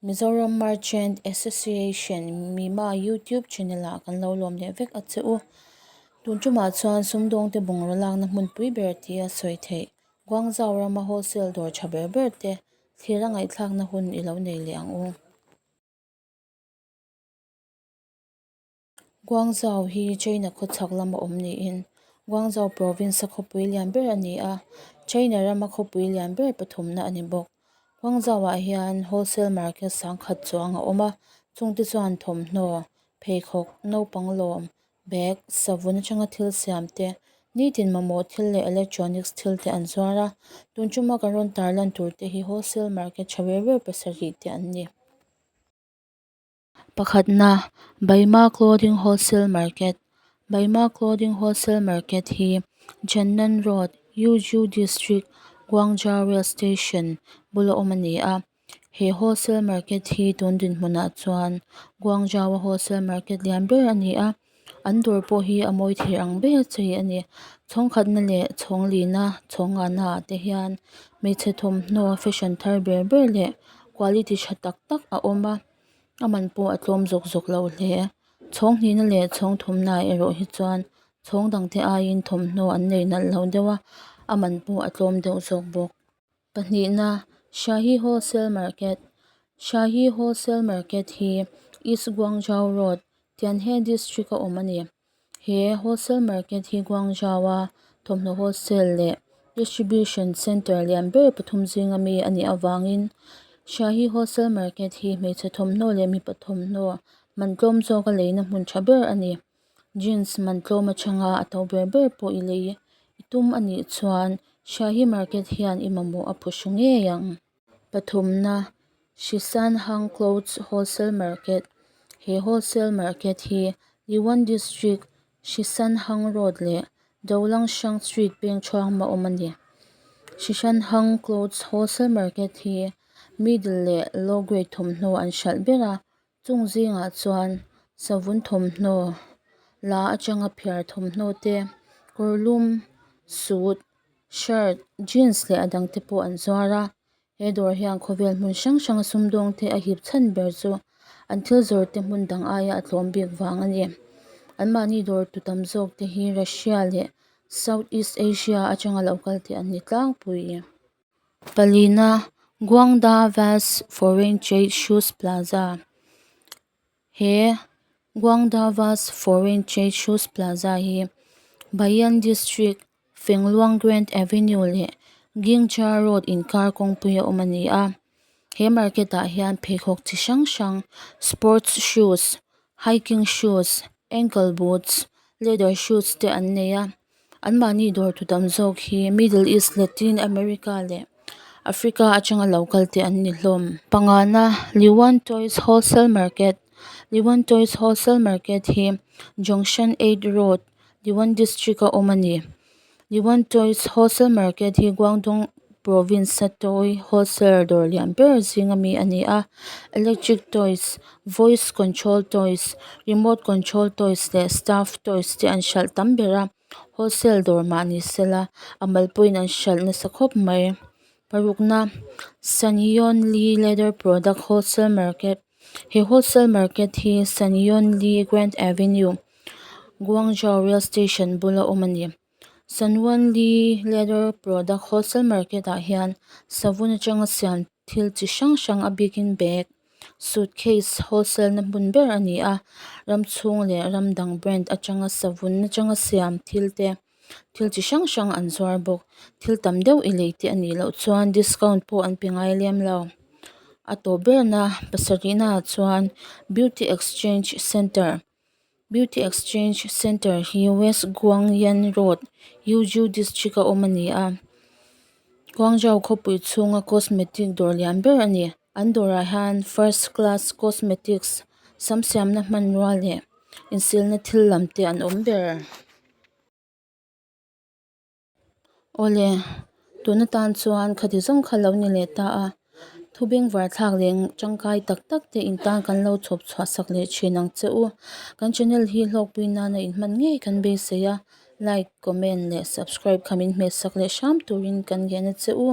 Mizoram Merchant Association Mima YouTube channel ah kan lo lawm leh vek a che u. Tun tumah chuan sumdawngte bungraw lakna hmunpui ber tia sawi theih Guangzhou rama wholesale dawr tha ber ber te thlir a ngaihthlakna hun i lo nei leh ang u. Guangzhou hi China khawchhak lama awm niin Guangzhou province a khawpui lian ber a ni a, China rama khawpui lian ber pathumna a ni bawk. Guangzhou ah hian wholesale market sangkhat chuang a awm a, chungte chuan thawmhnaw, pheikhawk, naupang lawm, bag, savun atanga thil siam te, nitin mamawh thil leh electronics thil te an zuar a, tun tuma kan rawn tarlan tur te hi wholesale market tha ber ber pasarih te an ni. Pakhatna, Baima Clothing Wholesale Market Baima Clothing Wholesale Market hi Zhennan Road, Yuzhou District, Guangzhou Rail Station bula awm a ni a. He wholesale market hi tun dinhmunah chuan Guangzhou a wholesale market lian ber a ni a. An dawr pawh hi a mawi thei ang ber a chei a ni. Chhawng khatna leh chhawng lina chhawng ngahna ah te hian hmeichhe thawmhnaw fashion thar ber ber leh quality tha tak tak a awm a. A man pawh a tlawm zawk zawk lo hle. Chhawng hnihna leh chhawng thumna erawh hi chuan chhawng dangte aiin thawmhnaw an nei nalh lo deuh a, a man pawh a tlawm deuh zawk bawk. Pahnihna, Shahi Wholesale Market Shahi Wholesale Market hi East Guangzhou Road, Tianhe District a awm a ni. He wholesale market hi Guangzhou a thawmhnaw wholesale leh distribution centre lian ber pathum zinga mi a nih avangin Shahi wholesale market hi hmeichhe thawmhnaw leh mipa thawmhnaw man tlawm zawka leina hmun tha ber a ni. Jeans man tlawm atanga a to ber ber pawh i lei i tum a nih chuan Shahi market hian i mamawh a phuhru ngei ang. Pathumna, Shisanhang Clothes Wholesale Market He wholesale market hi Liwan District, Shisanhang Road leh Dolangshan Street peng chhuangma awm a ni. Shisanhang Clothes Wholesale Market hi middle leh low grade thawmhnaw an hralh ber a, chung zingah chuan savun thawmhnaw la atanga phiar thawmhnaw te, kawrlum, suit, shirt, jeans leh a dang te pawh an zuar a he dawr hian khawvel hmun hrang hrang a sumdawng te a hip chhan ber chu an thil zawrh te hmun dang aia a tlawm bik vang a ni an mahni dawr tu tam zawk te hi Russia leh South East Asia atanga lo kal te an ni tlangpui. Palina Guangda Vast Foreign Trade Shoes Plaza he Guangda Vast Foreign Trade Shoes Plaza hi Bayan District Fengluang Grand Avenue leh Gingcha Road inkar kawngpui a awm a ni a he market ah hian pheikhawk chi hrang hrang sports shoes hiking shoes ankle boots leather shoes te an nei a. Anmahni dawr tu tam zawk hi Middle East Latin America leh Africa atanga lo kal te an ni hlawm. Pangana Liwan Toys Wholesale Market Liwan Toys Wholesale Market hi Zhongshan 8 Road Liwan District a awm a ni. Liwan Toys Wholesale Market hi Guangdong Province a toy wholesale dawr lian ber zing ami a ni a electric toys voice control toys remote control toys leh stuff toys te an hralh tam ber a wholesale dawr mah ni sela a mal pawhin an hralh nasa khawp mai parukna Sanyuanli leather product wholesale market he wholesale market hi Sanyuanli grand avenue Guangzhou rail station bula awm a ni. Sanyuanli leather product wholesale market ah hian savun atanga siam thil chi hrang hrang a bikin bag suitcase wholesale na hmun ber a ni a ram chhung leh ram dang brand atanga savun atanga siam thil te thil chi hrang hrang an zuar bawk thil tam deuh i lei te a nih loh chuan discount pawh an pe ngai lem lo a tawp berna pasarih naah chuan beauty exchange centre. Beauty exchange centre hi west Guangyan road Yuzhou district a awm a ni a Guangzhou khawpui chhunga cosmetic dawr lian ber a ni an dawrah hian first class cosmetics sam siamna hmanrua leh insilna thil lam te an awm ber. Awle, tun atan chuan khati zawng kha lo ni leh ta a, thu bengvar thlak leh tangkai tak tak te in tan kan lo chhawp chhuah sak leh thin ang che u. Kan channel hi hlawkpui nana inhman ngei kan beisei a, like, comment leh subscribe kha min hmeh sak leh hram turin kan ngen a che u.